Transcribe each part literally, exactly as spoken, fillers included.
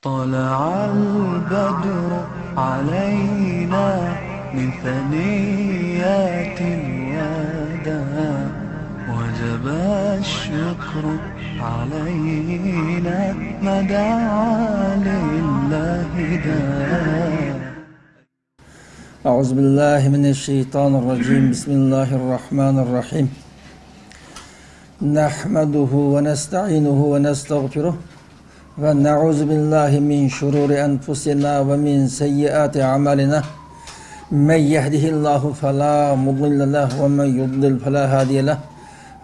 طلع البدر علينا من ثنيات الوداع، وجب الشكر علينا ما دعا لله داع. أعوذ بالله من الشيطان الرجيم. بسم الله الرحمن الرحيم. نحمده ونستعينه ونستغفره، ونعوذ بالله من شرور أنفسنا ومن سيئات أعمالنا. من يهده الله فلا مضل له، ومن يضلل فلا هادي له.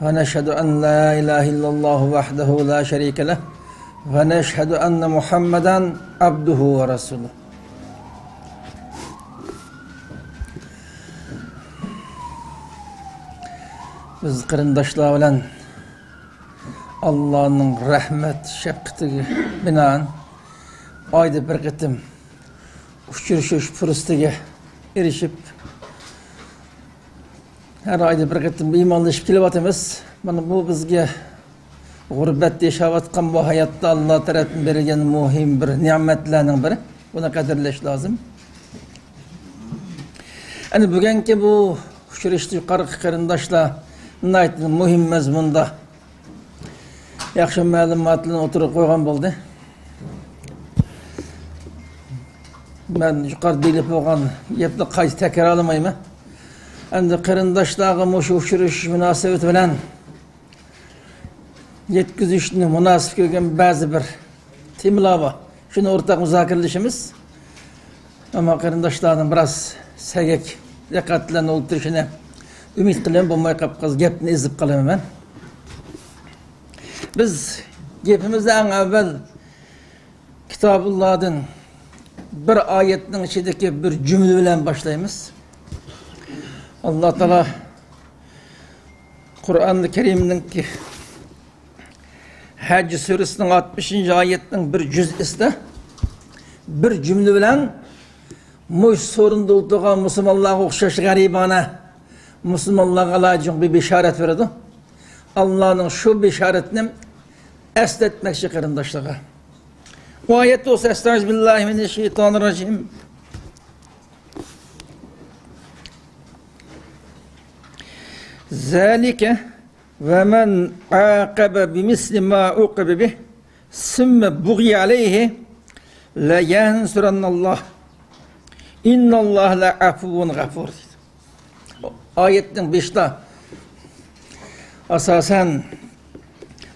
ونشهد أن لا إله إلا الله وحده لا شريك له، ونشهد أن محمدا عبده ورسوله. بىز قېرىنداشلار بىلەن ئاللانىڭ رەھمەت شەپقىتىگە بىنائەن ئايدا بىر قېتىم ئۇچرىشىش پۇرسىتىگە ئېرىشىپ، ھەر ئايدا بىر قېتىم مېھمانلىشىپ كېلىۋاتىمىز. مانا بۇ بىزگە غۇربەتتە ياشاۋاتقان بۇ ھاياتتا ئاللا تەرەپتىن بېرىلگەن مۇھىم بىر نېمەتلەرنىڭ بىرى. بۇنى قەدىرلەش لازىم. ئەنە بۈگۈنكى بۇ ئۇچرىشىشتا يۇقىرىقى قېرىنداشلار ناھايىتى مۇھىم مەزمۇندا ياخشى مەلۇماتلارنى ئوتتۇرىغا قويغان بولدى. مەن يۇقىرىدا دېيىلىپ بولغان گەپنى قايتا تەكرارلىمايمەن. ئەمدى قېرىنداشلارغا مۇشۇ ئۇچرىشىش مۇناسىۋىتى بىلەن يەتكۈزۈشنى مۇناسىپ كۆرگەن بەزى بىر تېمىلار بار. شۇنى ئورتاق مۇزاكىرىلىشىمىز. ئەمما قېرىنداشلارنىڭ بىراز سەگەك دىققەت بىلەن ئولتۇرۇشىنى ئۈمىد قىلىمەن، بولماي قاپقالسا گەپنى ئېزىپ قالىمەن مەن. بىز گېپىمىزنى ئەڭ ئەۋۋەل كىتابۇللادىن بىر ئايەتنىڭ ئىچىدىكى بىر جۈملە بىلەن باشلايمىز. ئاللا تائالا قۇرئان كەرىمنىڭكى ھەج سۈرىسىنىڭ ئاتمىشىنچى ئايەتنىڭ بىر جۈزئىسىدە بىر جۈملە بىلەن مۇشۇ سورۇندا ئولتۇرغان مۇسۇلمانلارغا ئوخشاش غەرىبانە مۇسۇلمانلارغا ئالايىتەن بىر بېشارەت بېرىدۇ. ئاللانىڭ شۇ بېشارىتىنى ئەسلەتمەكچى قېرىنداشلارغا. بۇ ئايەتتە بولسا، أستعيذ بالله من الشيطان الرجيم. ذلك ومن عاقب بمثل ما عوقب به ثم بغي عليه لينصرنه الله إن الله لعفو غفور. ئايەتنىڭ بېشىدا ئاساسەن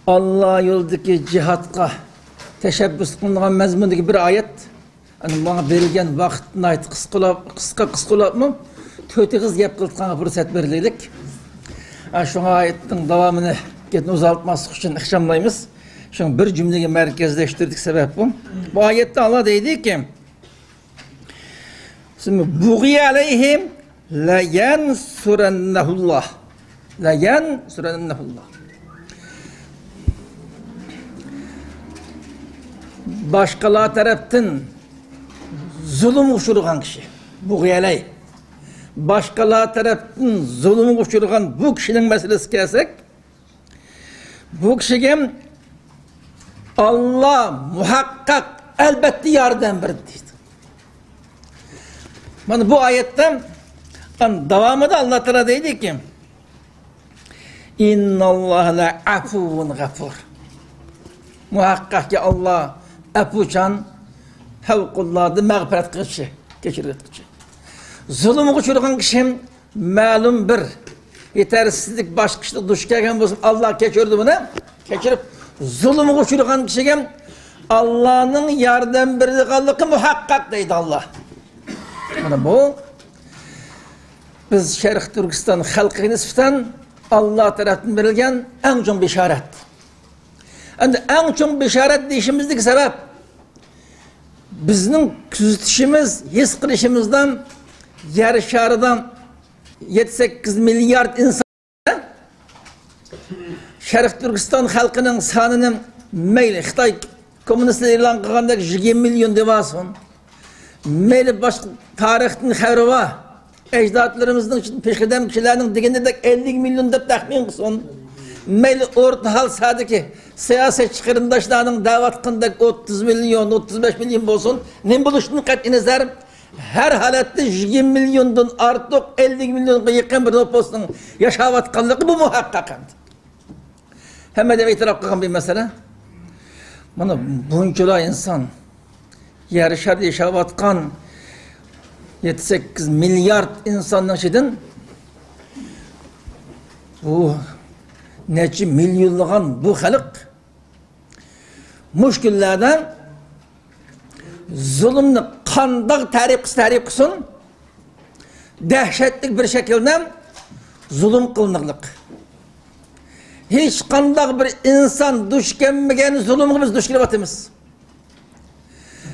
ئاللا يولىدىكى جىھادقا تەشەببۇس قىلىنغان مەزمۇندىكى بىر ئايەت. ئەنە ماڭا بېرىلگەن ۋاقىت ناھايىتى قىسقىلاپ، قىسقا، قىسقىلاپمۇ تۆت ئېغىز گەپ قىلىدىغان پۇرسەت بېرىلدى. ئا، شۇڭا ئايەتنىڭ داۋامىنى گەپنى ئۇزارتماسلىق ئۈچۈن ئىخچاملايمىز. شۇڭا بىر جۈملىگە مەركەزلەشتۈردۇك، سەۋەب بۇ. بۇ ئايەتتە ئاللا دەيدىكى، بۇغي ئەلەيھىم لەيەنسۇرەننەھۇللاھ. لەيەنسۇرەننەھۇللاھ. باشقىلار تەرەپتىن زۇلۇمغا ئۇچرىغان كىشى. بۇغي ئەلەيھ. باشقىلار تەرەپتىن زۇلۇمغا ئۇچرىغان بۇ كىشىنىڭ مەسىلىسىگە كەلسەك، بۇ كىشىگە ئاللا مۇھەققەق، ئەلۋەتتە ياردەم بېرىدۇ دەيدۇ. مانا بۇ ئايەتتە داۋامىدا ئاللا تائالا دەيدىكى، إن الله لعفو غفور. مۇھەققەقكى ئاللا ئەپۇچان، پەۋقۇلئاددە مەغپىرەت قىلغۇچى، كەچۈرگۈچى. زۇلۇمغا ئۇچرىغان كىشى مەلۇم بىر يېتەرسىزلىك، باشقا ئىشتا دۇچ كەلگەن بولسا، ئاللا كەچۈرىدۇ بۇنى. كەچۈرۈپ، زۇلۇمغا ئۇچرىغان كىشىگە ئاللانىڭ ياردەم بېرىدىغانلىقى مۇھەققەق دەيدۇ ئاللا. مانا بۇ بىز شەرقىي تۈركىستان خەلقىگە نىسبەتەن ئاللا تەرەپتىن بېرىلگەن ئەڭ چوڭ بېشارەت. ئەمدى ئەڭ چوڭ بېشارەت دېيىشىمىزدىكى سەۋەب، بىزنىڭ كۆزىتىشىمىز، ھېس قىلىشىمىزدا يەر شارىدا يەتتە سەككىز مىليارد ئىنسان، شەرقىي تۈركىستان خەلقىنىڭ سانىنى مەيلى خىتاي كوممۇنىستلىرى ئېلان قىلغاندەك يىگىرمە مىليون دېۋالسۇن، مەيلى باشقا تارىختىن خەۋىرى بار، ئەجدادلىرىمىزنىڭ پېشقەدەم كىشىلەرنىڭ دېگىنىدەك ئەللىك مىليون دەپ تەخمىن قىلسۇن. مەيلى ئورتا ھال سادىكى سىياسەتچى قېرىنداشلارنىڭ دەۋاتقىنىدەك ئوتتۇز مىليون، ئوتتۇز بەش مىليون بولسۇن، نېمە بولۇشىدىن قەتئىينەزەر، ھەر ھالەتتە يىگىرمە مىليوندىن ئارتۇق، ئەللىك مىليونغا يېقىن بىر نوپۇسنىڭ ياشاۋاتقانلىقى بۇ مۇھەققەق ئەمدى. ھەممە ئادەم ئېتىراپ قىلغان بىر مەسىلە. مانا بۇنچىلا ئىنسان، يەر شاردا ياشاۋاتقان يەتتە سەككىز مىليارد ئىنساننىڭ ئىچىدىن بۇ نەچچە مىليونلىغان بۇ خەلق مۇشۇ كۈنلەردە زۇلۇمنى قانداق تەرىپ قىلسا تەرىپ قىلسۇن، دەھشەتلىك بىر شەكىلدە زۇلۇم قىلىنىقلىق. ھېچقانداق بىر ئىنسان دۇچ كەلمىگەن زۇلۇمغا بىز دۇچ كېلىۋاتىمىز.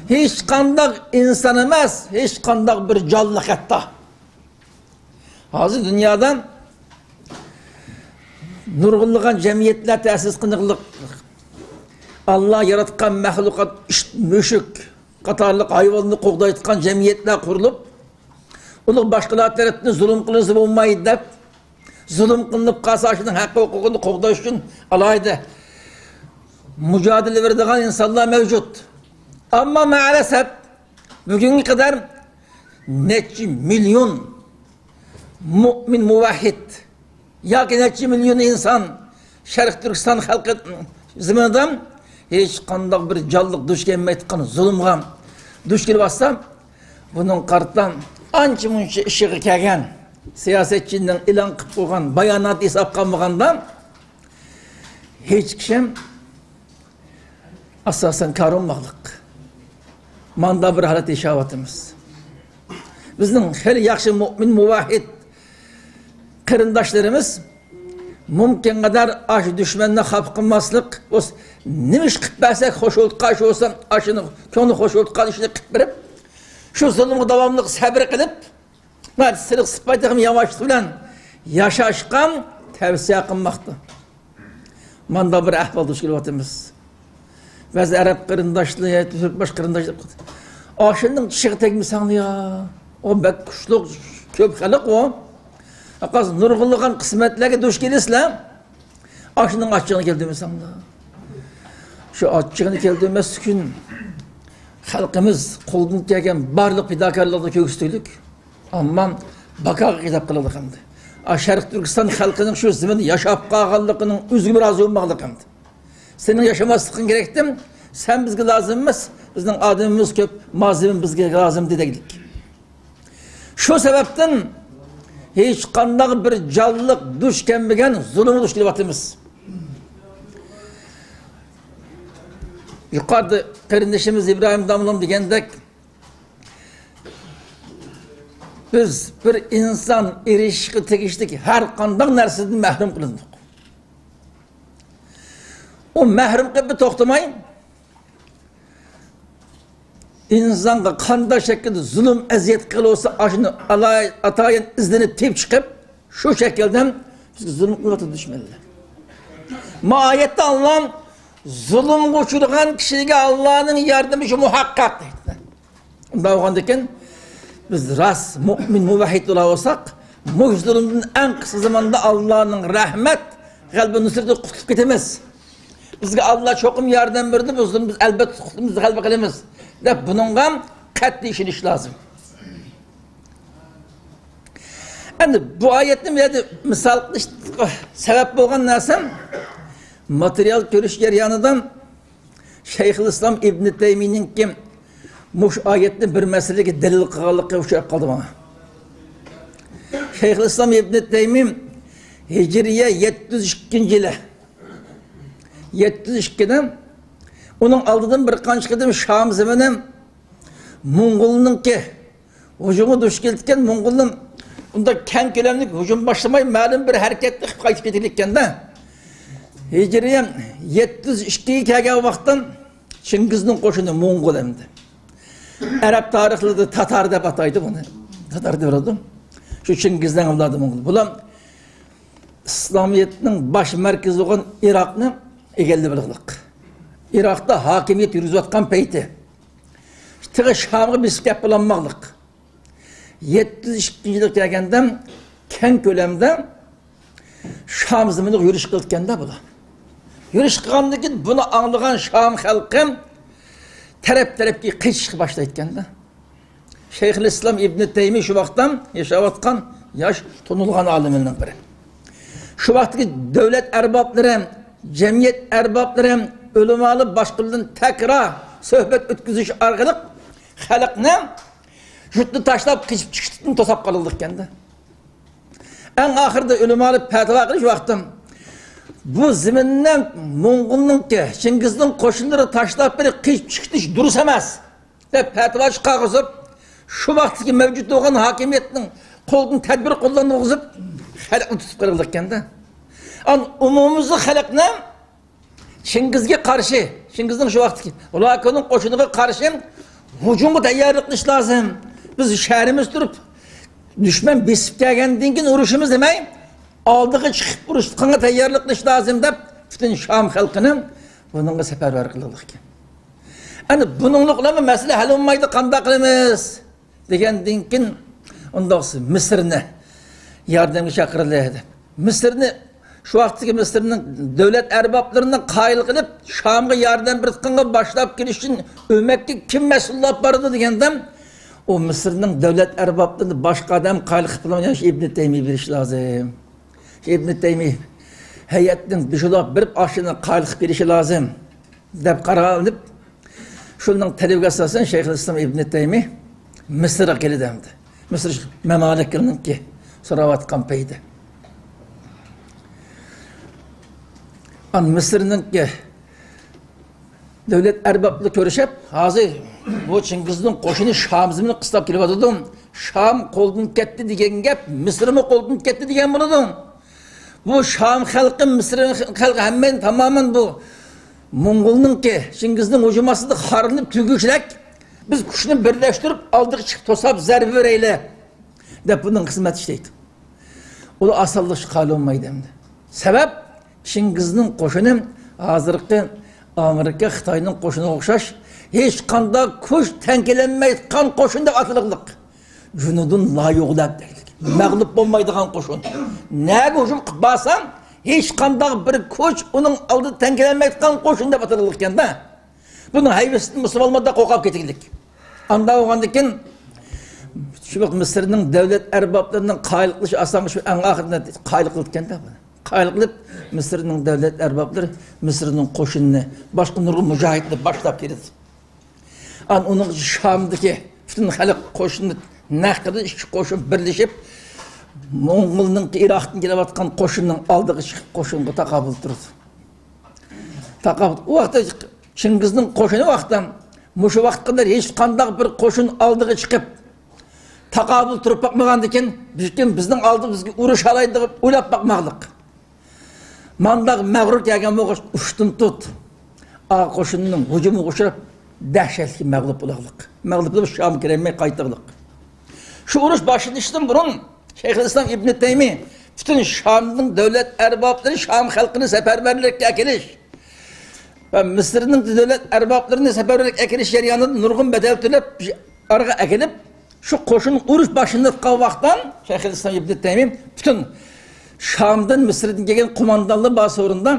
ھېچقانداق ئىنسان ئەمەس، ھېچقانداق بىر جانلىق ھەتتا. ھازىر دۇنيادا نۇرغۇنلىغان جەمئىيەتلەر تەسىس قىلىنىقلىق. ئاللا ياراتقان مەخلۇقات، ئىت، مۈشۈك قاتارلىق ھايۋاننى قوغدايدىغان جەمئىيەتلەر قۇرۇلۇپ، ئۇلۇغ باشقىلار تەرەپتىن زۇلۇم قىلىنسا بولمايدۇ دەپ، زۇلۇم قىلىنىپ قالسا، شۇنىڭ ھەق ھوقۇقىنى قوغداش ئۈچۈن ئالاھىدە مۇجادىلە بېرىدىغان ئىنسانلار مەۋجۇت. ئەمما مەئەلەسەپ، بۈگۈنگە قەدەر نەچچە مىليون مۇئمىن مۇۋەھھىد ياكى نەچچە مىليون ئىنسان شەرقىي تۈركىستان خەلقى زېمىنىدا ھېچقانداق بىر جانلىق دۇچ كەلمەيدىغان زۇلۇمغا دۇچ كېلىۋاتسا، بۇنىڭ قارىتا ئانچە مۇنچە ئىشىغا كەلگەن سىياسەتچىنىڭ ئېلان قىلىپ قويغان باياناتى ھېسابقا ئالمىغاندا، ھېچ كىشى ئاساسەن كارىلماقلىق. ماندا بىر ھالەتتە ياشاۋاتىمىز. بىزنىڭ خېلى ياخشى مۇئمىن مۇۋەھھىد قېرىنداشلىرىمىز مۇمكىن قەدەر ئاشۇ دۈشمەننى خاپا قىلماسلىق، بولسا نېمە ئىش قىلىپ بەرسەك خوش بولىدىغان ئىش بولسا، ئاشۇنى كۆڭلى خوش بولىدىغان ئىشنى قىلىپ بېرىپ، شۇ زۇلۇمغا داۋاملىق سەبرى قىلىپ، سىلىق سىپايى تېخىمۇ ياۋاشلىق بىلەن ياشاشقا تەۋسىيە قىلماقتا. ماندا بىر ئەھۋال دۇچ كېلىۋاتىمىز. بەزى ئەرەب قېرىنداشلىرى، تۈرك باشقا قېرىنداشلار، ئاشۇنىڭ چىشىغا تەگمىسەڭلار يا. ئۇ بەك كۈچلۈك، كۆپ خەلق ئۇ. ئاقاس نۇرغۇنلىغان قىسمەتلەرگە دۇچ كېلىسىلەر. ئاشۇنىڭ ئاچچىقىنى كەلتۈرمىسەڭلار. شۇ ئاچچىقىنى كەلتۈرمەسلىك ئۈچۈن خەلقىمىز قولدىن كەلگەن بارلىق پىداكارلىقنى كۆرسىتىۋاتىدۇ. ئەمما باكاغا قىيناپ قالىدۇ ئەمدى. ئا، شەرقىي تۈركىستان خەلقىنىڭ شۇ زېمىندا ياشاپ قالغانلىقىنىڭ ئۆزىگىمۇ رازى بولماقلىق ئەمدى. سېنىڭ ياشاماسلىقىڭ كېرەكتىم، سەن بىزگە لازىم ئەمەس، بىزنىڭ ئادىمىمىز كۆپ، ما زېمىن بىزگە لازىم دېگەنلىك. شۇ سەۋەبتىن ھېچقانداق بىر جانلىق دۇچ كەلمىگەن زۇلۇمغا دۇچ كېلىۋاتىمىز. يۇقىرىدا قېرىندىشىمىز ئىبراھىم داموللام دېگەندەك، بىز بىر ئىنسان ئېرىشىشكە تېگىشلىك ھەر قانداق نەرسىدىن مەھرۇم قىلىندۇق. ئۇ مەھرۇم قىلىپ توختىماي، ئىنسانغا قانداق شەكىلدە زۇلۇم، ئەزىيەت قىلىۋاتسا، ئاشۇنى ئالاي-، ئاتايىن ئىزدىنىپ تېپىپ چىقىپ، شۇ شەكىلدە بىزگە زۇلۇم قىلىۋاتىدۇ دۈشمەنلەر. ما ئايەتتە ئاللا زۇلۇمغا ئۇچرىغان كىشىگە ئاللانىڭ ياردىمى شۇ مۇھەققەق دەيدۇ. ئۇنداق بولغاندىكىن، بىز راست مۇئمىن مۇۋەھھىد بولا بولساق، مۇشۇ زۇلۇمدىن ئەڭ قىسقا زاماندا ئاللانىڭ رەھمەت، غەلىبە نۇسرىتىدىن قۇتۇلۇپ كېتىمىز. بىزگە ئاللا چوقۇم ياردەم بېرىدۇ، بۇ زۇلۇمنى بىز ئەلۋەتتە قۇتۇلىمىز، غەلىبە قىلىمىز، دەپ بۇنىڭغا قەتئىي ئىشىنىش لازىم. ئەمدى بۇ ئايەتنى بۇ يەردە مىسال قىلىش سەۋەب بولغان نەرسەم، ماتېرىيال كۆرۈش جەريانىدا شەيخۇل ئىسلام ئىبنى تەيمىينىڭكى مۇشۇ ئايەتنى بىر مەسىلىگە دەلىل قىلغانلىقى ئۇچراپ قالدى ماڭا. شەيخۇل ئىسلام ئىبنى تەيمىي ھىجرىيە يەتتە يۈز ئىككىنچى يىلى، يەتتە يۈز ئىككىدە، ئۇنىڭ ئالدىدىن بىر قانچە قېتىم شام زېمىنى موڭغۇلنىڭكى ھۇجۇمغا دۇچ كېلىدىكەن، موڭغۇلنىڭ ئۇنداق كەڭ كۆلەملىك ھۇجۇم باشلىماي، مەلۇم بىر ھەرىكەتنى قىلىپ قايتىپ كېتىدىكەن-دە. ھىجرىي يەتتە يۈز ئىككىگە كەلگەن ۋاقىتتا چىڭگىزنىڭ قوشۇنى موڭغۇل ئەمدى. ئەرەب تارىخلىرىدا تاتار دەپ ئاتايدۇ بۇنى. تاتار دەۋرىدۇ. شۇ چىڭگىزنىڭ ئەۋلادى موڭغۇل. بۇلار ئىسلامىيەتنىڭ باش مەركىزى بولغان ئىراقنى ئىگىلىۋالغانلىق. ئىراقتا ھاكىمىيەت يۈرگۈزۈۋاتقان پەيتى. تېخى شامغا بېسىپ كەپ بولالماغلىق. يەتتە يۈز ئىككىنچى يىلغا كەلگەندە كەڭ كۆلەمدە شام زېمىنىغا يۈرۈش قىلىدىكەن-دە بۇلار. يۈرۈش قىلغاندىن كېيىن بۇنى ئاڭلىغان شام خەلقى تەرەپ-تەرەپكە قېچىشقا باشلايدىكەن-دە. شەيخۇلئىسلام ئىبنى تەيمىي شۇ ۋاقىتتا ياشاۋاتقان ياش تونۇلغان ئالىملارنىڭ بىرى. شۇ ۋاقىتتىكى دۆلەت ئەربابلىرى، جەمئىيەت ئەربابلىرى، ئۆلىمالار باشقىلىرىدىن تەكرار سۆھبەت ئۆتكۈزۈش ئارقىلىق خەلقنى يۇرتنى تاشلاپ قېچىپ چىقىشتىن توساپ قالىدىكەن-دە. ئەڭ ئاخىرىدا ئۆلىمالار پەتىۋا قىلىش ۋاقتىم، بۇ زېمىننى موڭغۇلنىڭكى، چىڭگىزنىڭ قوشۇنلىرى تاشلاپ بېرىپ قېچىپ چىقىش دۇرۇس ئەمەس، دەپ پەتىۋا چىقارغۇزۇپ، شۇ ۋاقىتتىكى مەۋجۇت بولغان ھاكىمىيەتنىڭ قولىدىن تەدبىر قوللانغۇزۇپ، خەلقنى تۇتۇپ قىلغىلىكەن-دە. ئان ئومۇميۈزلۈك خەلقنى چىڭگىزگە قارشى، چىڭگىزنىڭ شۇ ۋاقىتتىكى ھۇلاكۇنىڭ قوشۇنىغا قارشى ھۇجۇمغا تەييارلىق قىلىش لازىم. بىز شەھىرىمىزدە تۇرۇپ، دۈشمەن بېسىپ كەلگەندىن كېيىن ئۇرۇشىمىز دېمەي، ئالدىغا چىقىپ ئۇرۇشقا تەييارلىق قىلىش لازىم دەپ، پۈتۈن شام خەلقىنى بۇنىڭغا سەپەرۋەر قىلغانىكەن. ئەنە بۇنىڭلىق بىلەن مەسىلە ھەل بولمايدۇ، قانداق قىلىمىز؟ دېگەندىن كېيىن، ئۇنداقسا مىسىرنى ياردەمگە چاقىرىلى دەپ. مىسىرنى، شۇ ۋاقىتتىكى مىسىرنىڭ دۆلەت ئەربابلىرىنى قايىل قىلىپ، شامغا ياردەم بېرىدىغانغا باشلاپ كېلىش ئۈچۈن ئۆمەككە كىم مەسئۇللاپ بارىدۇ دېگەندە، ئۇ مىسىرنىڭ دۆلەت ئەربابلىرىنى باشقا ئادەم قايىل قىلىپ بولمايدۇ، شۇ ئىبنى تەيمىيە بېرىش لازىم. شۇ ئىبنى تەيمىيە ھەيئەتنىڭ بېشىدا بېرىپ ئاشۇنى قايىل قىلىپ بېرىشى لازىم، دەپ قارار ئېلىپ، شۇنىڭ تەلىپىگە ئاساسەن شەيخۇلئىسلام ئىبنى تەيمىي مىسىرغا كېلىدۇ ئەمدى. مىسىر مەمالىكلىرىنىڭكى سوراۋاتقان پەيتى. ئان مىسىرنىڭكى دۆلەت ئەربابلىرى كۆرۈشۈپ، ھازىر بۇ چىڭگىزنىڭ قوشۇنى شام زېمىنىنى قىستاپ كېلىۋاتىدۇ. شام قولدىن كەتتى دېگەن گەپ، مىسىرمۇ قولدىن كەتتى دېگەن بولىدۇ. بۇ شام خەلقى، مىسىر خەلقى ھەممەيلەن تامامەن بۇ موڭغۇلنىڭكى، چىڭگىزنىڭ ھۇجۇمى ئاستىدا خارلىنىپ تۈگىگۈچىلىك، بىز كۈچنى بىرلەشتۈرۈپ، ئالدىغا چىقىپ توساپ زەربە بېرەيلى، دەپ بۇنىڭ خىزمەت ئىشلەيدۇ. ئۇلار ئاسانلىقچە قايىل بولمايدۇ ئەمدى. سەۋەب، چىڭگىزنىڭ قوشۇنى ھازىرقى ئامېرىكا، خىتاينىڭ قوشۇنىغا ئوخشاش ھېچقانداق كۈچ تەڭ كېلەلمەيدىغان قوشۇن دەپ ئاتىلىقلىق. جۇنۇدۇن لا يۇغلەب دەيدىكەن. مەغلۇپ بولمايدىغان قوشۇن. نەگە ھۇجۇم قىلىپ بارسا، ھېچقانداق بىر كۈچ ئۇنىڭ ئالدىدا تەڭ كېلەلمەيدىغان قوشۇن دەپ ئاتىلىقكەن-دە. بۇنىڭ ھەيۋىسىدىن مۇسۇلمانلار قورقۇپ كېتىگلىك. ئاندا بولغاندىكىن، شۇ ۋاقىت مىسىرنىڭ دۆلەت ئەربابلىرىنىڭ قايىل قىلىشى ئاسانغا شۇ ئەڭ ئاخىرىدا قايىل قىلىدىكەن-دە بۇنى. قايىل قىلىپ، مىسىرنىڭ دۆلەت ئەربابلىرى مىسىرنىڭ قوشۇنىنى، باشقا نۇرغۇن مۇجاھىدنى باشلاپ كېلىدۇ. ئان ئۇنىڭ شامدىكى پۈتۈن خەلق قوشۇنى نەق قىلىپ، ئىككى قوشۇن بىرلىشىپ، موڭغۇلنىڭ ئىراقتىن كېلىۋاتقان قوشۇننىڭ ئالدىغا چىقىپ، قوشۇنغا تاقابىل تۇرىدۇ. تاقابىل، ئۇ ۋاقىتتا چىڭگىزنىڭ قوشۇنى ۋاقىتتا، مۇشۇ ۋاقىتقا قەدەر ھېچقانداق بىر قوشۇن ئالدىغا چىقىپ، تاقابىل تۇرۇپ باقمىغاندىكىن، بىزكىن بىزنىڭ ئالدىمىزغا ئۇرۇشالايدۇ دەپ ئويلاپ باقماقلىق. مانداق مەغرۇر كەلگەن بولغاچ، ئۇشتۇمتۇت ئا قوشۇننىڭ ھۇجۇمىغا ئۇچراپ، دەھشەتلىك مەغلۇپ بولغلىق. مەغلۇپ بولۇپ، شامغا كىرەلمەي قايتىغلىق. شۇ ئۇرۇش باشلىنىشتىن بۇرۇن شەيخۇلئىسلام ئىبنى تەيمىي پۈتۈن شامنىڭ دۆلەت ئەربابلىرى شام خەلقىنى سەپەرۋەرلىككە ئەكېلىش ۋە مىسىرنىڭ دۆلەت ئەربابلىرىنى سەپەرۋەرلىككە ئەكېلىش جەريانىدا نۇرغۇن بەدەل تۆلەپ، ئارىغا ئەكېلىپ، شۇ قوشۇن ئۇرۇش باشلىنىۋاتقان ۋاقىتتا شەيخۇلئىسلام ئىبنى تەيمىي پۈتۈن شامدىن، مىسىردىن كەلگەن قوماندانلار بار سورۇندا،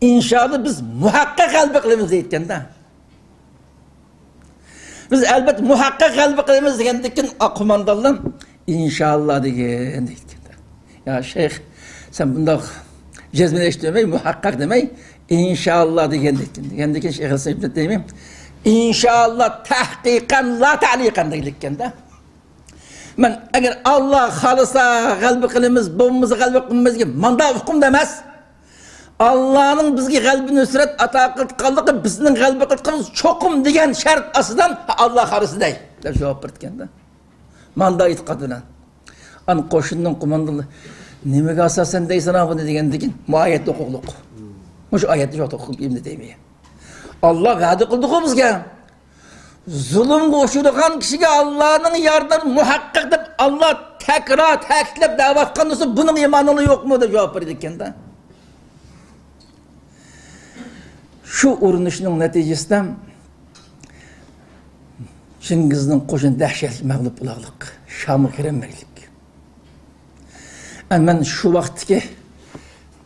ئىنشائاللا، بىز مۇھەققەق غەلىبە قىلىمىز دەيدىكەن-دە. بىز ئەلۋەتتە مۇھەققەق غەلىبە قىلىمىز دېگەندىن كېيىن، ئا، قوماندانلار ئىنشائاللا دېگەن دەيدىكەن-دە. يا شەيخ، سەن بۇنداق جەزمىلەشتۈرمەي، مۇھەققەق دېمەي، ئىنشائاللا دېگەن دەيدىكەن. دېگەندىن كېيىن شەيخۇلئىسلام ئىبنى تەيمىي، ئىنشائاللا تەھقىقەن لا تەئلىقەن دەيدىكەن-دە. مەن ئەگەر ئاللا خالىسا غەلىبە قىلىمىز، بولمىسا غەلىبە قىلمايمىز دېگەن ماندا ئۇقۇمدا ئەمەس. ئاللانىڭ بىزگە غەلىبە نۇسرەت ئاتا قىلىدىغانلىقى، بىزنىڭ غەلىبە قىلىدىغانلىقىمىز چوقۇم دېگەن شەرت ئاستىدا، ئاللا خالىسا دەي، دەپ جاۋاب بېرىدىكەن-دە. ماندا ئېتىقاد بىلەن. ئانا قوشۇننىڭ قوماندانى، نېمىگە ئاساسەن دەيسەن بۇنى دېگەندىن كېيىن، بۇ ئايەتنى ئوقۇغلۇق. مۇشۇ ئايەتنى شۇ ئوقۇپ ئىبنى تەيمىيە. ئاللا ۋەدە قىلدىغۇ بىزگە. زۇلۇمغا ئۇچرىغان كىشىگە ئاللانىڭ ياردىمى مۇھەققەق دەپ ئاللا تەكرار تەكىتلەپ دەۋاتقان بولسا، بۇنىڭ ئىمانىڭلا يوقمۇ دەپ جاۋاب بېرىدىكەن-دە. شۇ ئۇرۇنۇشنىڭ نەتىجىسىدە چىڭگىزنىڭ قوشۇنى دەھشەتلىك مەغلۇپ بولغلىق، شامغا كىرەلمەيلىك. ئەمەن شۇ ۋاقىتتىكى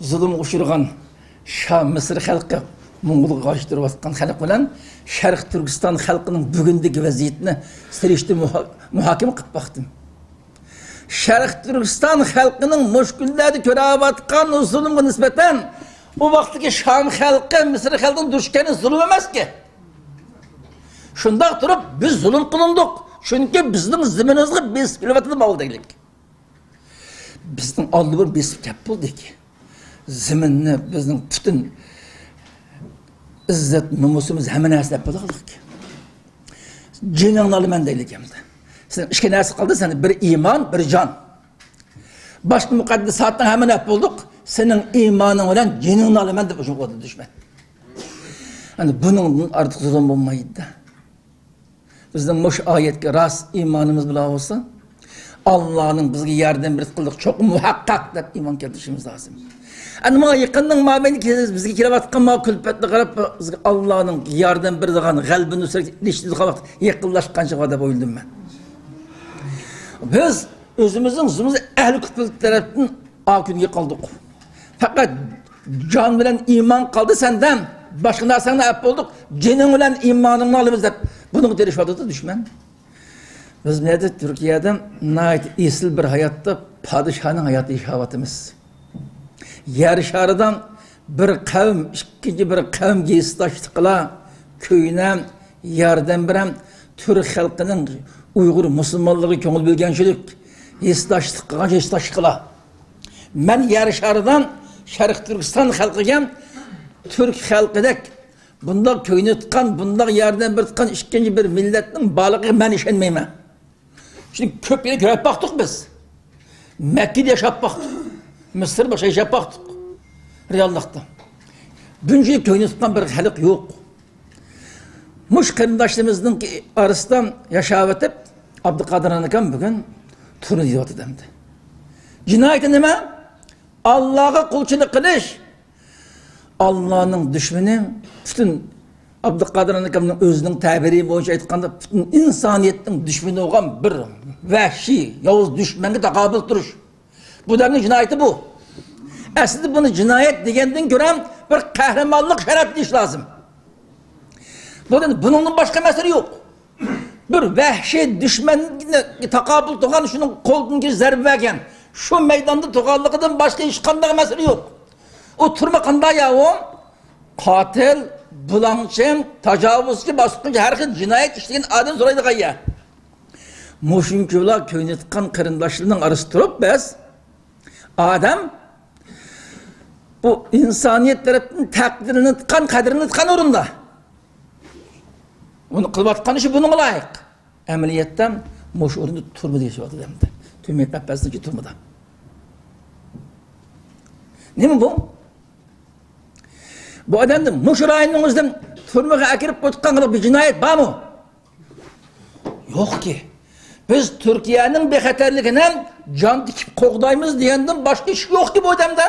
زۇلۇمغا ئۇچرىغان شام مىسىر خەلقى، موڭغۇلغا قارشى تۇرۇۋاتقان خەلق بىلەن شەرقىي تۈركىستان خەلقىنىڭ بۈگۈندىكى ۋەزىيىتىنى سېلىشتۇرۇپ مۇھا-، مۇھاكىمە قىلىپ باقتىم. شەرقىي تۈركىستان خەلقىنىڭ مۇشۇ كۈنلەردە كۆرۈۋاتقان زۇلۇمغا نىسبەتەن، ئۇ ۋاقىتتىكى شام خەلقى، مىسىر خەلقىنىڭ دۇچ كەلگەن زۇلۇم ئەمەسكى. شۇنداق تۇرۇپ، بىز زۇلۇم قىلىندۇق. چۈنكى بىزنىڭ زېمىنىمىزغا بېسىپ كېلىۋاتىدۇ ماۋۇ دەيلىك. بىزنىڭ ئالدى بىر بېسىپ كەپ بولدىكى. زېمىننى، بىزنىڭ پۈتۈن ئىززەت، نومۇسىمىز، ھەممە نەرسىنى ئەپ بولدۇق. جېنىڭنى ئالىمەن دەيلىكەمدە. سېنىڭ ئىككى نەرسە قالدى، سەندە بىر ئىمان، بىر جان. باشقا مۇقەددەساتنىڭ ھەممىنى ئەپ بولدۇق. سېنىڭ ئىمانىڭ بىلەن جېنىڭنى ئالىمەن دەپ ئۇشۇ قىلدى دۈشمەن. ئەنە بۇنىڭدىن ئارتۇق زۇلۇم بولمايدۇ. بىزنىڭ مۇشۇ ئايەتكە راست ئىمانىمىز بولغان بولسا، ئاللانىڭ بىزگە ياردەم بېرىدىغانلىقى چوقۇم مۇھەققەق دەپ ئىمان كەلتۈرۈشىمىز لازىم. ئەنە مانا يېقىننىڭ مابەينى بىزگە كېلىۋاتقان مانا كۈلپەتنى قاراپ، بىزگە ئاللانىڭ ياردەم بېرىدىغان، غەلىبە نۇسرەت ئېرىشىدىغان ۋاقىت يېقىنلاشقان چېغى دەپ ئويلىدىم مەن. بىز ئۆزىمىزنىڭ، ئۆزىمىز ئەھلى كۈپۈل تەرەپتىن ئا كۈنگە قالدۇق. پەقەت جان بىلەن ئىمان قالدى سەندە، باشقا نەرسەڭنى ئەپ بولدۇق، جېنىڭ بىلەن ئىمانىڭنى ئالىمىز دەپ بۇنىڭغا تىرىشىۋاتىدۇ دۈشمەن. بىز بۇ يەردە تۈركىيەدە ناھايىتى ئېسىل بىر ھاياتتا پادىشاھنىڭ ھاياتىدا ياشاۋاتىمىز. يەر شارىدا بىر قەۋم ئىككىنچى بىر قەۋمگە ھېسداشلىق قىلا، كۆيۈنە، ياردەم بېرە، تۈرك خەلقىنىڭ ئۇيغۇر مۇسۇلمانلىرىغا كۆڭۈل بۆلگەنچىلىك، ھېسداشلىق قىلغان ھېسداشلىق قىلا. مەن يەر شارىدا شەرقىي تۈركىستان خەلقىگە، تۈرك خەلقىدەك بۇنداق كۆيۈنۈۋاتقان، بۇنداق ياردەم بېرىۋاتقان ئىككىنچى بىر مىللەتنىڭ بارلىقىغا مەن ئىشەنمەيمەن. چۈنكى كۆپ يەر كۆرۈپ باقتۇق بىز. مەككىدە ياشاپ باقتۇق. مىسىر باشقا ياشاپ باقتۇق. رېئاللىقتا. بۇنچىلىك كۆيۈنۈپ تۇتقان بىر خەلق يوق. مۇشۇ قېرىنداشلىرىمىزنىڭ ئارىسىدا ياشاۋېتىپ، ئابدۇقادىر ئانىكام بۈگۈن تۈرمىدە يېتىۋاتىدۇ ئەمدى. جىنايىتى نېمە؟ ئاللاغا قۇلچىلىق قىلىش. ئاللانىڭ دۈشمىنى، پۈتۈن ئابدۇقادىر ئانىكامنىڭ ئۆزىنىڭ تەبىرى بويىچە ئېيتقاندا، پۈتۈن ئىنسانىيەتنىڭ دۈشمىنى بولغان بىر ۋەھشىي، ياۋۇز دۈشمەنگە تاقابىل تۇرۇش. بۇ ئادەمنىڭ جىنايىتى بۇ. ئەسلىدە بۇنى جىنايەت دېگەندىن كۆرە بىر قەھرىمانلىق شەرەپ دېيىش لازىم. بۇنىڭ، بۇنىڭدىن باشقا مەسىلە يوق. بىر ۋەھشىي دۈشمەنگە تاقابىل تۇرغان، شۇنىڭ قولىدىن كېلىش زەربە بەرگەن، شۇ مەيداندا تۇرغانلىقىدىن باشقا ھېچقانداق مەسىلە يوق. ئۇ تۈرمە قانداق يا ئۇ؟ قاتىل، بۇلاڭچى، تاجاۋۇزچى، باسقۇنچى، ھەر خىل جىنايەت ئىشلىگەن ئادەم سورايدىغان يەر. مۇشۇنچىلا كۆيۈنۈۋاتقان قېرىنداشلىرىنىڭ ئارىسىدا تۇرۇپ بىز ئادەم بۇ ئىنسانىيەت تەرەپتىن تەقدىرلىنىۋاتقان، قەدىرلىنىۋاتقان ئورۇندا. ئۇنى قىلىۋاتقان ئىشى بۇنىڭغا لايىق. ئەمەلىيەتتە مۇشۇ ئورۇندا تۈرمىدە ياشاۋاتىدۇ ئەمدى. تۈرمە قەپەسنىڭ ئىچىدە تۈرمىدە. نېمە بۇ؟ بۇ ئادەمنى مۇشۇ رايوننىڭ ئۆزىدىن تۈرمىگە ئەكىرىپ قويۇۋاتقان بىر جىنايەت بارمۇ؟ يوقكى. بىز تۈركىيەنىڭ بىخەتەرلىكىنى جان تىكىپ قوغدايمىز دېگەندىن باشقا ئىش يوقكى بۇ ئادەمدە.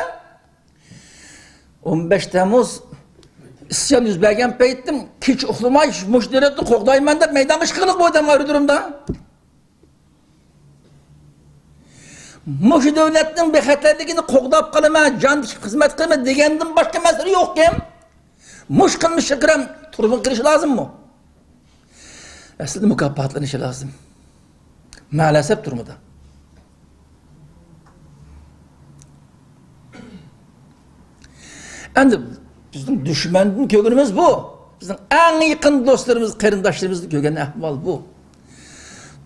ئون بەش تەممۇز ئىسيان يۈز بەرگەن پەيتتىن كېچە ئۇخلىماي مۇشۇ دۆلەتنى قوغدايمەن دەپ مەيدانغا چىققىنىغا بۇ ئادەم ئايرى دۇرۇمدا. مۇشۇ دۆلەتنىڭ بىخەتەرلىكىنى قوغداپ قالىمەن، جان تىكىپ خىزمەت قىلىمەن دېگەندىن باشقا مەسىلە يوقكەن. مۇشۇ قىلمىشقا كۆرە تۈرمىگە كىرىشى لازىممۇ؟ ئەسلىدە مۇكاپاتلىنىشى لازىم. مەلەسەپ تۈرمىدە. ئەمدى بىزنىڭ دۈشمەندىن كۆرگىنىمىز بۇ. بىزنىڭ ئەڭ يېقىن دوستلىرىمىز، قېرىنداشلىرىمىزدىن كۆرگەن ئەھۋال بۇ.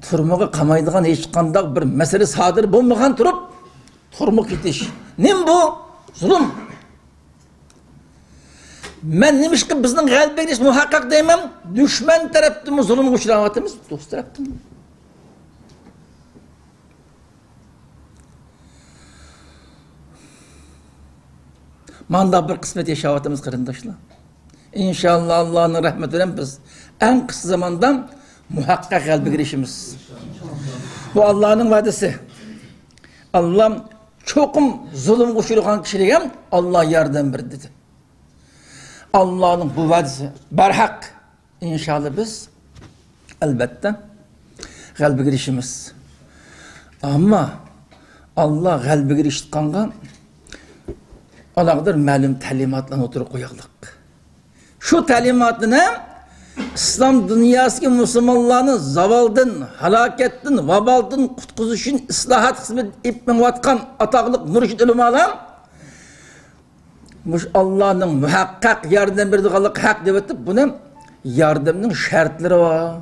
تۈرمىگە قامايدىغان ھېچقانداق بىر مەسىلە سادىر بولمىغان تۇرۇپ، تۈرمىگە كېتىش. نېمە بۇ؟ زۇلۇم. مەن نېمىشقا بىزنىڭ غەلىبە ئېرىشىش مۇھەققەق دەيمەن؟ دۈشمەن تەرەپتىنمۇ زۇلۇمغا ئۇچراۋاتىمىز، دوست تەرەپتىنمۇ. مانداق بىر قىسمەت ياشاۋاتىمىز، قېرىنداشلار. ئىنشاللا، ئاللانىڭ رەھمىتى بىلەن بىز ئەڭ قىسقا زاماندا مۇھەققەق غەلىبىگە ئېرىشىمىز. بۇ ئاللانىڭ ۋەدىسى. ئاللا چوقۇم زۇلۇمغا ئۇچرىغان كىشىلەرگە ئاللا ياردەم بېرىدۇ دېدى. ئاللانىڭ بۇ ۋەدىسى بەرھەق. ئىنشاللا بىز، ئەلۋەتتە، غەلىبىگە ئېرىشىمىز. ئەمما ئاللا غەلىبىگە ئېرىشىدىغانغا ئالاقىدار مەلۇم تەلىماتلارنى ئوتتۇرىغا قويايلىق. شۇ تەلىماتنى ئىسلام دۇنياسىدىكى مۇسۇلمانلارنى زاۋالدىن، ھالاكەتتىن، ۋابالدىن قۇتقۇزۇش ئۈچۈن ئىسلاھات خىزمىتىنى ئېلىپ مېڭىۋاتقان ئاتاقلىق مۇرشىد ئۆلىمالار مۇشۇ ئاللانىڭ مۇھەققەق ياردەم بېرىدىغانلىقى ھەق دەۋېتىپ، بۇنى ياردەمنىڭ شەرتلىرى بار.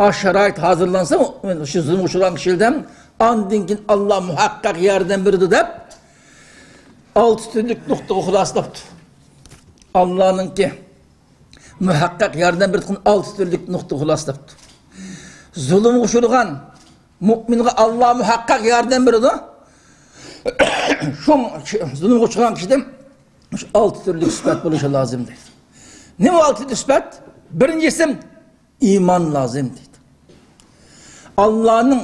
ئاش شارائىت ھازىرلانسا، شۇ زۇلۇمغا ئۇچرىغان كىشىلەردىن ئاندىن كېيىن ئاللا مۇھەققەق ياردەم بېرىدۇ دەپ، ئالتە تۈرلۈك نۇقتىغا خۇلاسىلاپتۇ. ئاللانىڭكى مۇھەققەق ياردەم بېرىدىغان ئالتە تۈرلۈك نۇقتىغا خۇلاسىلاپتۇ. زۇلۇمغا ئۇچرىغان مۇئمىنغا ئاللا مۇھەققەق ياردەم بېرىدۇ. شۇ زۇلۇمغا ئۇچرىغان كىشىدە شۇ ئالتە تۈرلۈك سۈپەت بولۇشى لازىم دەيدۇ. نېمە ئالتە تۈرلۈك سۈپەت؟ بىرىنچىسى، ئىمان لازىم دەيدۇ. ئاللانىڭ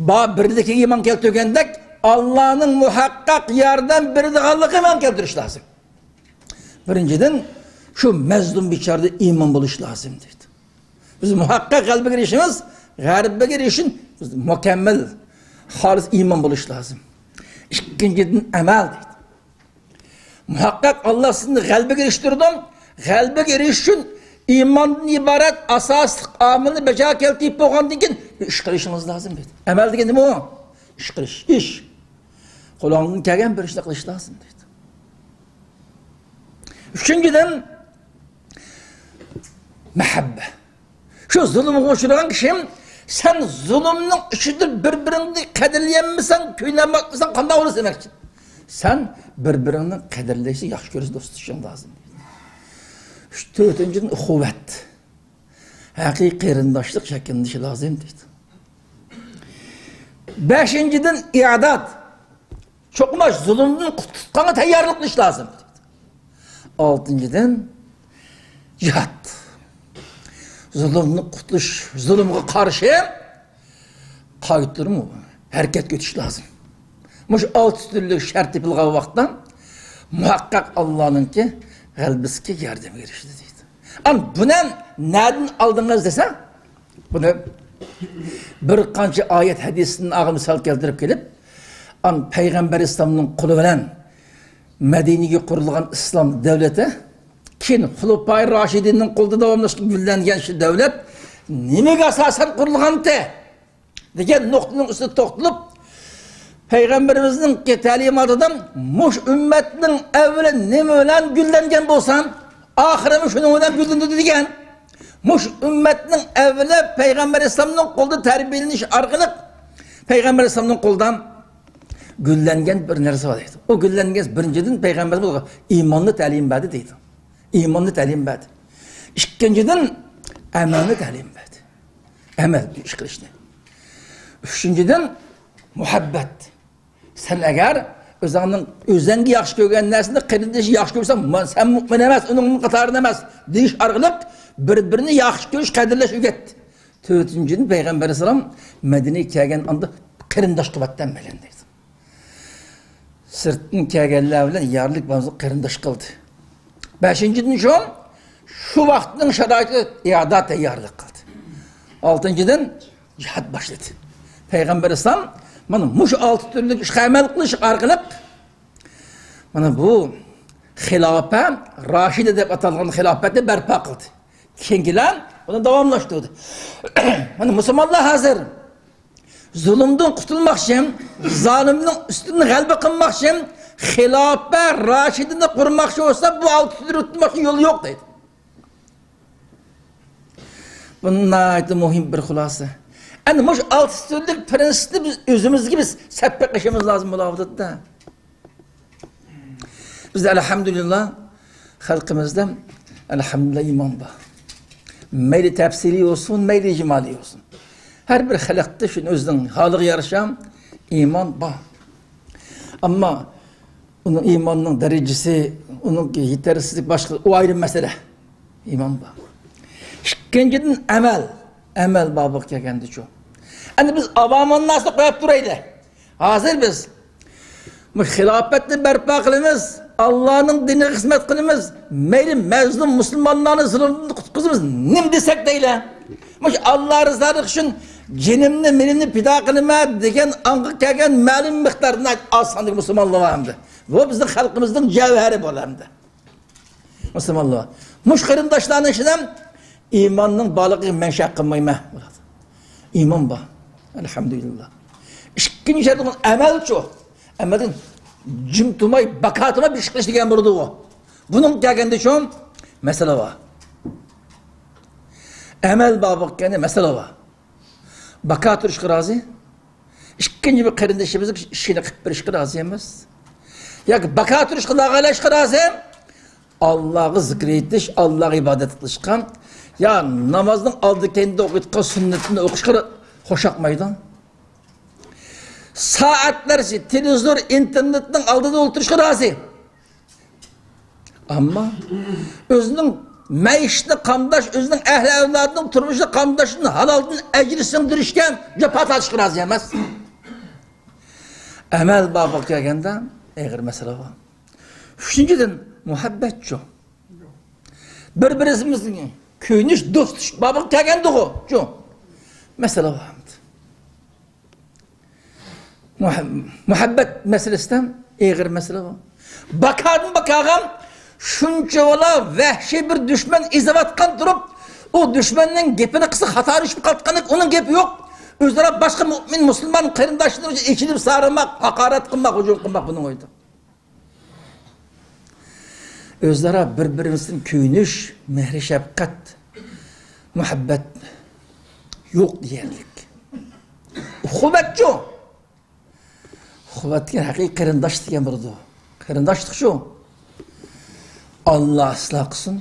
بار بىرلىكىگە ئىمان كەلتۈرگەندەك، ئاللانىڭ مۇھەققەق ياردەم بېرىدىغانلىقىغا ئىمان كەلتۈرۈش لازىم. بىرىنچىدىن، شۇ مەزلۇم بىچارىدە ئىمان بولۇش لازىم دەيدۇ. بىز مۇھەققەق غەلىبىگە ئېرىشىمىز، غەلىبىگە ئېرىشىش بىز مۇكەممەل، خالىس ئىمان بولۇش لازىم. ئىككىنچىدىن، ئەمەل دەيدۇ. مۇھەققەق ئاللا سىزنى غەلىبىگە ئېرىشتۈرىدۇ. غەلىبىگە ئېرىشىش ئۈچۈن ئىماندىن ئىبارەت ئاساسلىق ئامىلنى بەجا كەلتۈرۈپ بولغاندىن كېيىن ئىش قىلىشىڭىز لازىم دەيدۇ. ئەمەل دېگەن نېمە ئۇ؟ ئىش قىلىش، ئىش. قولۇڭدىن كەلگەن بىر ئىشنى قىلىش لازىم دەيدۇ. ئۈچىنچىدىن، مەھەببە. شۇ زۇلۇمغا ئۇچرىغان كىشى، سەن زۇلۇمنىڭ ئىچىدە بىر-بىرىڭنى قەدىرلىيەلمىسەڭ، كۆيۈنەلمەيسەن، قانداق بولىسەن دېمەكچى. سەن بىر-بىرىڭنى قەدىرلەيسەن، ياخشى كۆرىسەن، دوستلىشىڭ لازىم دەيدۇ. ئۈچ، تۆتىنچىدىن، ئۇخۇۋەت. ھەقىقىي قېرىنداشلىق شەكىللىنىشى لازىم دەيدۇ. بەشىنچىدىن، ئىئادات. چوقۇم زۇلۇمدىن قۇتۇلۇشقا تەييارلىق قىلىش لازىم. ئالتىنچىدىن، جىھاد. زۇلۇمدىن قۇتۇلۇش، زۇلۇمغا قارشى قايتۇرما ھەرىكەتكە ئۆتۈش لازىم. مۇشۇ ئالتە تۈرلۈك شەرت تېپىلغان ۋاقىتتا مۇھەققەق ئاللانىڭكى غەلىبىسىگە، ياردىمىگە ئېرىشىدۇ دەيدۇ. ئەمما بۇنى نەدىن ئالدىڭىز دېسە، بۇنى بىر قانچە ئايەت ھەدىستىن ئاغا مىسال كەلتۈرۈپ كېلىپ، ئان پەيغەمبەر ئەلەيھىسسالامنىڭ قولى بىلەن مەدىنىگە قۇرۇلغان ئىسلام دۆلىتى، كېيىن خۇلەپائى راشىدىننىڭ قولىدا داۋاملاشقان گۈللەنگەن شۇ دۆلەت نېمىگە ئاساسەن قۇرۇلغانتى؟ دېگەن نۇقتىنىڭ ئۈستىدە توختىلىپ، پەيغەمبىرىمىزنىڭ تەلىماتىدا مۇشۇ ئۈممەتنىڭ ئەۋۋىلى نېمە بىلەن گۈللەنگەن بولسا، ئاخىرىمۇ شۇنىڭ بىلەن گۈللىنىدۇ دېگەن. مۇشۇ ئۈممەتنىڭ ئەۋۋىلى پەيغەمبەر ئەلەيھىسسالامنىڭ قولىدا تەربىيەلىنىش ئارقىلىق پەيغەمبەر ئەلەيھىسسالامنىڭ قولىدا گۈللەنگەن بىر نەرسە بار دەيدۇ. ئۇ گۈللەنگەن بىرىنچىدىن پەيغەمبەر بۇلارغا ئىماننى تەلىم بەردى دەيدۇ. ئىماننى تەلىم بەردى. ئىككىنچىدىن، ئەمەلنى تەلىم بەردى. ئەمەل، ئىش قىلىشنى. ئۈچىنچىدىن، مۇھەببەت. سەن ئەگەر ئۆزۈڭنىڭ، ئۆزۈڭگە ياخشى كۆرگەن نەرسىنى قېرىندىشىڭ ياخشى كۆرسە، ما-، سەن مۇئمىن ئەمەس، ئۇنىڭ قاتارىدا ئەمەس، دېيىش ئارقىلىق بىر-بىرىنى ياخشى كۆرۈش، قەدىرلەش ئۆگەتتى. تۆتىنچىدىن، پەيغەمبەر ئەلەيھىسسالام مەدىنىگە كەلگەن ئاندا قېرىنداش قىلىۋەتتى ھەممەيلەن دەيدۇ. سىرتتىن كەلگەنلەر بىلەن يارلىق بولمىسا قېرىنداش قىلدى. بەشىنچىدىن شۇ، شۇ ۋاقىتنىڭ شارائىتىدا ئىئادە تەييارلىق قىلدى. ئالتىنچىدىن جىھاد باشلىدى. پەيغەمبەر ئەلەيھىسسالام مانا مۇشۇ ئالتە تۈرلۈك ئىشقا ئەمەل قىلىش ئارقىلىق مانا بۇ خىلاپە راشىدە دەپ ئاتالغان خىلاپەتنى بەرپا قىلدى. كېيىنكىلەر بۇنى داۋاملاشتۇردى. مانا مۇسۇلمانلار ھازىر زۇلۇمدىن قۇتۇلماقچى، زالىمنىڭ ئۈستىدىن غەلىبە قىلماقچى، خىلاپە راشىدىنى قۇرماقچى بولسا، بۇ ئالتە تۈرلۈكتىن باشقا يول يوق دەيدۇ. بۇ ناھايىتى مۇھىم بىر خۇلاسە. ئەنە مۇشۇ ئالتە تۈرلۈك پىرىنسىپنى بىز ئۆزىمىزگە بىز سەپكە قىلىشىمىز لازىم بولۇۋاتىدۇ. بىزدە ئەلھەمدۇلىللا خەلقىمىزدە ئەلھەمدۇلىللا ئىمان بار. مەيلى تەپسىلىي بولسۇن، مەيلى ئىجمالىي بولسۇن. ھەر بىر خەلقتە شۇنى ئۆزىنىڭ ھالىغا يارىشا ئىمان بار. ئەمما ئۇنىڭ ئىماننىڭ دەرىجىسى، ئۇنىڭ يېتەرسىزلىك باشقا، ئۇ ئايرىم مەسىلە. ئىمان بار. ئىككىنچىدىن ئەمەل. ئەمەل بابىغا كەلگەندىچۇ؟ ئەمدى بىز ئاۋامۇنناسنى قويۇپ تۇرايلى. ھازىر بىز مۇشۇ خىلاپەتنى بەرپا قىلىمىز، ئاللانىڭ دىنىغا خىزمەت قىلىمىز، مەيلى مەزلۇم مۇسۇلمانلارنى زۇلۇمدىن قۇتقۇزىمىز، نېمە دېسەك دەيلى. مۇشۇ ئاللا رىزالىقى ئۈچۈن جېنىمنى، مېلىمنى پىدا قىلىمەن دېگەن ئاڭغا كەلگەن مەلۇم مىقداردا ئاز ساندىكى مۇسۇلمانلار بار ئەمدى. بۇ بىزنىڭ خەلقىمىزنىڭ جەۋھىرى بۇ ئەمدى. مۇسۇلمانلار. مۇشۇ قېرىنداشلارنىڭ ئىچىدە ئىماننىڭ بارلىقىغا مەن شەك قىلمايمەن. ئىمان بار. ئەلھەمدۇلىللا. ئىككىنچى شەرت ئەمەلچۇ. ئەمەلدىن جىم تۇرماي، باكا تۇرماي بىر ئىش قىلىش دېگەن بولىدۇ. بۇنىڭ كەلگەندە شۇ مەسىلە بار. ئەمەل بار بولغان مەسىلە بار. باكا تۇرۇشقا رازى. ئىككىنچى بىر قېرىندىشىمىزنىڭ ئىشىنى قىلىپ بېرىشقا رازى ئەمەس. ياكى باكا تۇرۇشقا، لاغايلاشقا رازى. ئاللاغا زىكىر ئېيتىش، ئاللاغا ئىبادەت قىلىشقا، يا نامازنىڭ ئالدى كەينىدە ئوقۇيدىغان سۈننىتىنى ئوقۇشقا خوشاقمايدۇ. سائەتلەرچە تېلېۋىزور، ئىنتېرنېتنىڭ ئالدىدا ئولتۇرۇشقا رازى. ئەمما ئۆزىنىڭ مەئىشىتىنى قامداش، ئۆزىنىڭ ئەھلى ئەۋلادىنىڭ تۇرمۇشىنى قامداشتىن ھالالدىن ئەجىر سىڭدۈرۈشكە جاپا تارتىشقا رازى ئەمەس. ئەمەل بابىغا كەلگەندە ئېغىر مەسىلە بار. ئۈچىنچىدىن، مۇھەببەتچۇ. بىر-بىرىمىزنى كۆيۈنۈش، دوستلۇق بابىغا كەلگەندىغۇ، چۇ. مەسىلە بار. مۇھەب-، مۇھەببەت مەسىلىسىدە ئېغىر مەسىلە بار. باكادىن باكاغا شۇنچە بالا ۋەھشىي بىر دۈشمەن ئېزىۋاتقان تۇرۇپ، ئۇ دۈشمەننىڭ گېپىنى قىلسا خاتا چۈشۈپ قالىدىغان، ئۇنىڭ گېپى يوق. ئۆزئارا باشقا مۇئمىن، مۇسۇلمان قېرىنداشلىرى ئۈچۈن ئېچىلىپ سارىماق، ھاقارەت قىلماق، ھۇجۇم قىلماق بۇنىڭ ئويىدا. ئۆزئارا بىر-بىرىمىزدىن كۆيۈنۈش، مېھرى شەپقەت، مۇھەببەت يوق دېيەرلىك. ئۇخۇۋەتچۇ؟ ئۇخۇۋەت دېگەن ھەقىقىي قېرىنداش دېگەن بولىدۇ. قېرىنداشلىق شۇ. ئاللا ئىسلاھ قىلسۇن.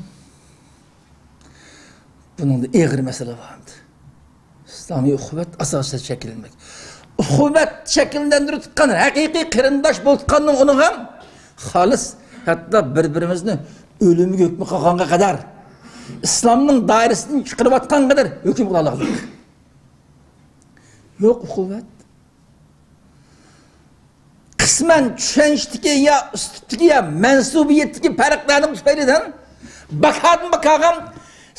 بۇنىڭدا ئېغىر مەسىلە بار ئەمدى. ئىسلامىي ئۇخۇۋەت ئاساسىدا شەكىللەنمەك. ئۇخۇۋەت شەكىللەندۈرۈپ تۇتقان ھەقىقىي قېرىنداش بولۇپ تۇتقاننىڭ ئۇنىڭ ھەم خالىس، ھەتتا بىر-بىرىمىزنى ئۆلۈمگە ھۆكمى قىلغانغا قەدەر، ئىسلامنىڭ دائىرىسىدىن چىقىرىۋاتقانغا قەدەر ھۆكۈم قىلالايدۇ. يوق ئۇخۇۋەت. قىسمەن چۈشەنچىدىكى يا ئۈسلۇبتىكى يا مەنسۇبىيەتتىكى پەرقلەرنىڭ تۈپەيلىدىن باكادىن باكاغا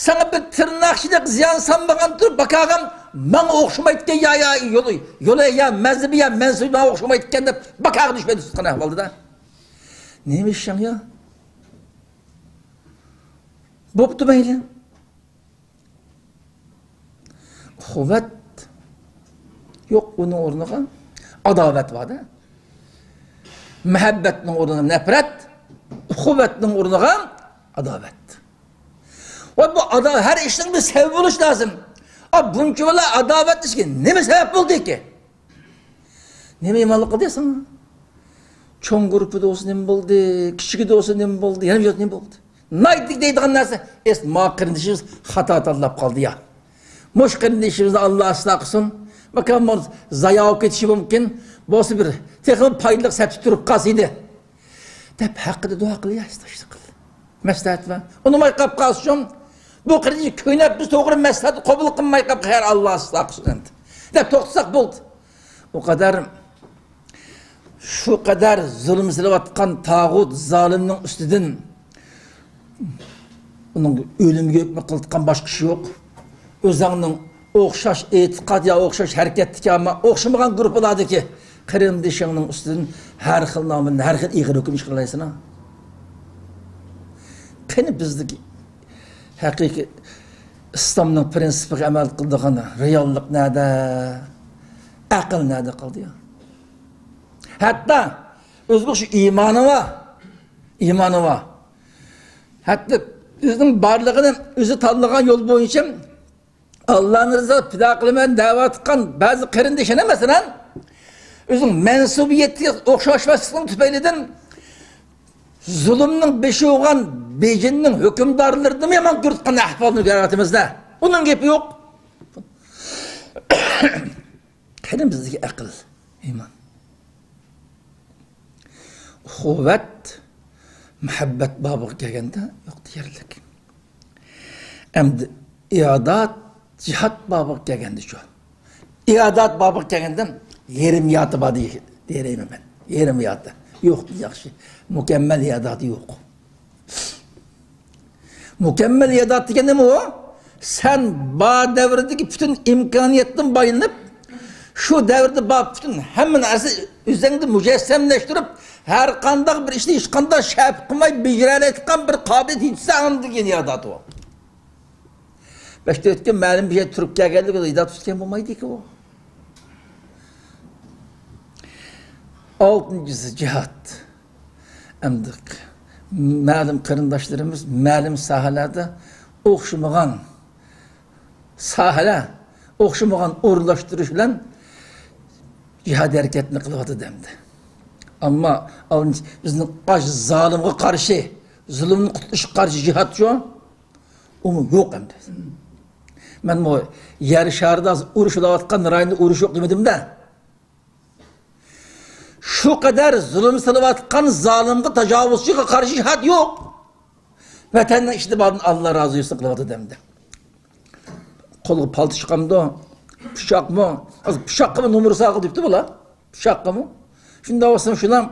ساڭا بىر تىرناقچىلىق زىيان سالمىغان تۇرۇپ، باكاغا ماڭا ئوخشىمايدىكەن يا، يا يولى، يولى يا مەزھىپى يا مەنسۇبى ماڭا ئوخشىمايدىكەن دەپ باكاغا دۈشمەن تۇتقان ئەھۋالدا. نېمە ئىشىڭ يا؟ بوپتۇ مەيلى. ئۇخۇۋەت يوق، ئۇنىڭ ئورنىغا ئاداۋەت بار-دە. مۇھەببەتنىڭ ئورنىغا نەپرەت، ئۇخۇۋەتنىڭ ئورنىغا ئاداۋەت. ۋە بۇ ئادا-، ھەر ئىشنىڭ بىر سەۋەبى بولۇشى لازىم. ئا، بۇنچە بالا ئاداۋەتلىشكە نېمە سەۋەب بولدىكى؟ نېمە يامانلىق قىلدى ساڭا؟ چوڭ گۇرۇپپىدا بولسا نېمە بولدى؟ كىچىكىدە بولسا نېمە بولدى؟ يەنە بۇ يەردە نېمە بولدى؟ ناھايىتى دەيدىغان نەرسە، ئېس، ما قېرىندىشىمىز خاتا تاللاپ قالدى يا. مۇشۇ قېرىندىشىمىزنى ئاللا ئىسلاھ قىلسۇن. ماكان زايا بولۇپ كېتىشى مۇمكىن. بولسا بىر تېخىمۇ پايدىلىق سەپتە تۇرۇپ قالسا ئىدى. دەپ ھەققىدە دۇئا قىل يا، ئىستاشتا قىل. مەسلىھەت بەر. ئۇنىماي قاپ قالسۇن. بۇ قېرىندىشى كۆينەپ، بىز توغرا مەسلىھەتنى قوبۇل قىلماي قاپ، خەير، ئاللا ئىسلاھ قىلسۇن ئەمدى. دەپ توختىساق بولدى. ئۇ قەدەر، شۇ قەدەر زۇلۇم سېلىۋاتقان تاغۇت زالىمنىڭ ئۈستىدىن ئۇنىڭ ئۆلۈمگە ھۆكمى قىلىدىغان باشقا ئىش يوق. ئۆزۈڭنىڭ ئوخشاش ئېتىقاد يا ئوخشاش ھەرىكەتتىكى، ئەمما ئوخشىمىغان گۇرۇپپىلاردىكى قېرىندىشىڭنىڭ ئۈستىدىن ھەر خىل نامىدىن ھەر خىل ئېغىر ھۆكۈم چىقىرالايسەن-ھە. قېنى بىزدىكى ھەقىقىي ئىسلامنىڭ پىرىنسىپىغا ئەمەل قىلىدىغان رېئاللىق نەدە؟ ئەقىل نەدە قالدى يا؟ ھەتتا ئۆزىگە ئوخشاش ئىمانى بار. ئىمانى بار. ھەتتا ئۆزىنىڭ بارلىقىنى ئۆزى تاللىغان يول بويىچە ئاللانى رىزا پىدا قىلىمەن دەۋاتقان بەزى قېرىندىشىنى، مەسىلەن، ئۆزىنىڭ مەنسۇبىيىتىگە ئوخشاشماسلىقنىڭ تۈپەيلىدىن زۇلۇمنىڭ بېشى بولغان بېيجىڭنىڭ ھۆكۈمدارلىرىنىمۇ يامان كۆرۈۋاتقان ئەھۋالنى كۆرۈۋاتىمىز-دە. ئۇنىڭ گېپى يوق. قېنى بىزدىكى ئەقىل، ئىمان؟ ئۇخۇۋەت، مۇھەببەت بابىغا كەلگەندە يوق دېيەرلىك. ئەمدى ئىئادات، جىھاد بابىغا كەلگەندىچۇ؟ ئىئادات بابىغا كەلگەندە يېرىم ياتى بار دېي-، دېيەلەيمەن مەن. يېرىم ياتى. يوق، ياخشى. مۇكەممەل ئىئاداتى يوق. مۇكەممەل ئىئادات دېگەن نېمە ئۇ؟ سەن بار دەۋردىكى پۈتۈن ئىمكانىيەتتىن بايلىنىپ، شۇ دەۋردە بار پۈتۈن ھەممە نەرسە ئۆزۈڭدە مۇجەسسەملەشتۈرۈپ، ھەر قانداق بىر ئىشنى ھېچقانداق شەپ قىلماي بېجىرەلەيدىغان بىر قابىلىيەت يېتىشسە، ئاندىن كېيىن ئىبادەت ئۇ. بەشتە ئۆتكەن مەلۇم بىر يەر تۇرۇپ كەلگەنلىك ئىبادەت تۇتقان بولمايدىكى ئۇ. ئالتىنچىسى جىھاد. ئەمدى مەلۇم قېرىنداشلىرىمىز مەلۇم ساھەلەردە ئوخشىمىغان ساھەلەر، ئوخشىمىغان ئورۇنلاشتۇرۇش بىلەن جىھاد ھەرىكەتنى قىلىۋاتىدۇ ئەمدى. ئەمما بىزنىڭ ئاش زالىمغا قارشى، زۇلۇمنى قۇتۇلۇشقا قارشى جىھاد شۇ، ئۇمۇ يوق ئەمدى. مەنمۇ يەر شارىدا ھازىر ئۇرۇش بولۇۋاتقان رايوندا ئۇرۇش يوق دېمىدىم-دە. شۇ قەدەر زۇلۇم سېلىۋاتقان زالىمغا، تاجاۋۇزچىغا قارشى جىھاد يوق. ۋەتەننىڭ ئىچىدە باردىن ئاللا رازى بولسۇن قىلىۋاتىدۇ ئەمدى. قولغا پالتا چىقامدۇ؟ پىچاقمۇ؟ ھازىر پىچاققىمۇ نومۇر ساغىل دېپتۇ بۇلار. پىچاققىمۇ؟ شۇنداق بولسا شۇلار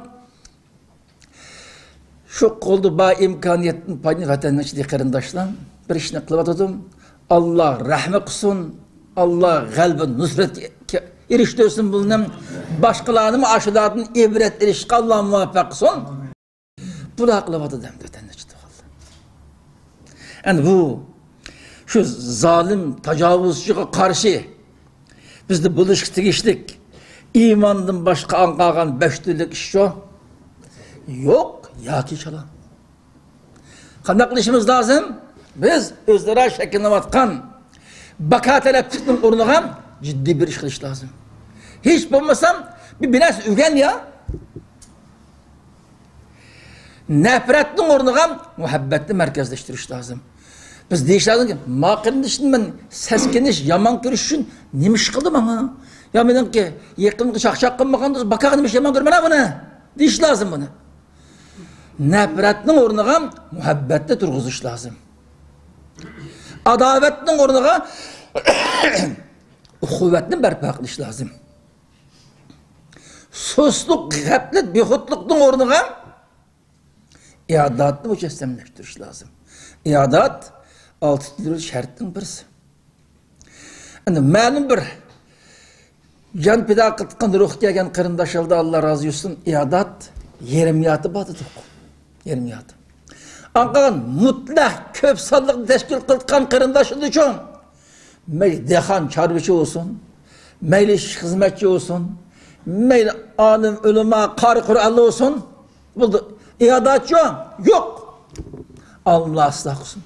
شۇ قولدا بار ئىمكانىيەتتىن پايدىلىنىپ ۋەتەننىڭ ئىچىدىكى قېرىنداشلار بىر ئىشنى قىلىۋاتىدۇ. ئاللا رەھمەت قىلسۇن. ئاللا غەلىبە نۇسرەتكە ئېرىشتۈرسۇن بۇلارنى. باشقىلارنىمۇ ئاشۇلاردىن ئىبرەت ئېلىشقا ئاللا مۇۋەپپەق قىلسۇن. بۇلار قىلىۋاتىدۇ ئەمدى ۋەتەننىڭ ئىچىدە. ئەمدى بۇ شۇ زالىم تاجاۋۇزچىغا قارشى بىزدە بولۇشقا تېگىشلىك ئىماندىن باشقا ئاڭقالغان بەش تۈرلۈك ئىش شۇ. يوق ياكى چالا. قانداق قىلىشىمىز لازىم؟ بىز ئۆزئارا شەكىللىنىۋاتقان باكا تەلەپلىكنىڭ ئورنىغا جىددىي بىر ئىش قىلىش لازىم. ھېچ بولمىسا بىر، بىر نەرسە ئۆگەن يا. نەپرەتنىڭ ئورنىغا مۇھەببەتنى مەركەزلەشتۈرۈش لازىم. بىز دېيىش لازىمكى، ما قېرىندىشىم مەن سەسكىنىش، يامان كۆرۈش ئۈچۈن نېمە ئىش قىلدى ماڭا؟ يا مېنىڭكى يېقىنغا چاقچاق قىلمىغاندا باكاغا نېمە ئىش يامان كۆرىمەن مانا بۇنى؟ دېيىش لازىم بۇنى. نەپرەتنىڭ ئورنىغا مۇھەببەتنى تۇرغۇزۇش لازىم. ئاداۋەتنىڭ ئورنىغا ئۇخۇۋەتنى بەرپا قىلىش لازىم. سۇسلۇق، غەپلەت، بىخۇدلۇقنىڭ ئورنىغا ئىبادەتنى مۇجەسسەملەشتۈرۈش لازىم. ئىبادەت ئالتە تۈرلۈك شەرتنىڭ بىرسى. ئەنە مەلۇم بىر جان پىدا قىلىدىغان روھ كەلگەن قېرىنداشلاردا ئاللا رازى بولسۇن، ئىبادەت يېرىم ياتى بار دېدۇق. يېرىم ياتى. ئاڭقىغان مۇتلەق كۆپ سانلىقنى تەشكىل قىلىدىغان قېرىنداشلىرىچۇ؟ مەيلى دېھقان، چارۋىچى بولسۇن، مەيلى ئىشچى، خىزمەتچى بولسۇن، مەيلى ئالىم، ئۆلىما، قارى، قۇرئانلى بولسۇن، بولدى. ئىبادەتچۇ؟ يوق. ئاللا ئىسلاھ قىلسۇن.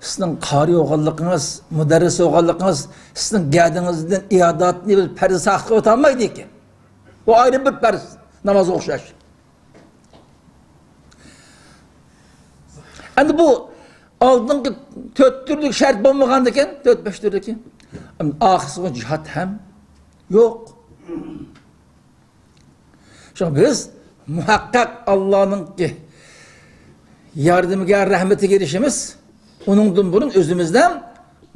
سىزنىڭ قارى بولغانلىقىڭىز، مۇدەررىس بولغانلىقىڭىز سىزنىڭ گەدىڭىزدىن ئىبادەتنى بىر پەرز ساقىت قىلىۋېتەلمەيدىكەن. بۇ ئايرىم بىر پەرز، نامازغا ئوخشاش. ئەمدى بۇ ئالدىنقى تۆت تۈرلۈك شەرت بولمىغاندىكىن، تۆت، بەش تۈرلۈكى، ئەمدى ئاخىرسىغا جىھاد ھەم يوق. شۇڭا بىز مۇھەققەق ئاللانىڭكى ياردىمىگە، رەھمىتىگە ئېرىشىمىز. ئۇنىڭدىن بۇرۇن ئۆزىمىزدە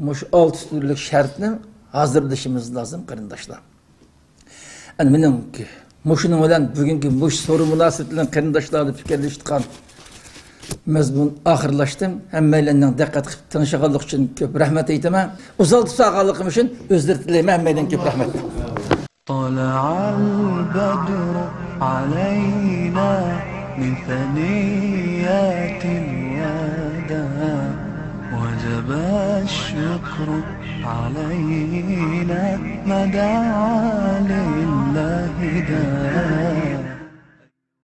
مۇشۇ ئالتە تۈرلۈك شەرتنى ھازىرلىشىمىز لازىم، قېرىنداشلار. ئەنە مېنىڭكى مۇشۇنىڭ بىلەن بۈگۈنكى مۇشۇ سورۇن مۇناسىۋىتى بىلەن قېرىنداشلار بىلەن پىكىرلىشىدىغان مەزمۇن ئاخىرلاشتى. ھەممەيلەننىڭ دىققەت قىلىپ تىڭشىغانلىقى ئۈچۈن كۆپ رەھمەت ئېيتىمەن. ئۇزارتىپ سالغانلىقىم ئۈچۈن ئۆزۈر تىلەيمەن. ھەممەيلەنگە كۆپ رەھمەت. طلع البدر علينا من ثنيات الوداع وجب الشكر علينا ما دعا لله داع.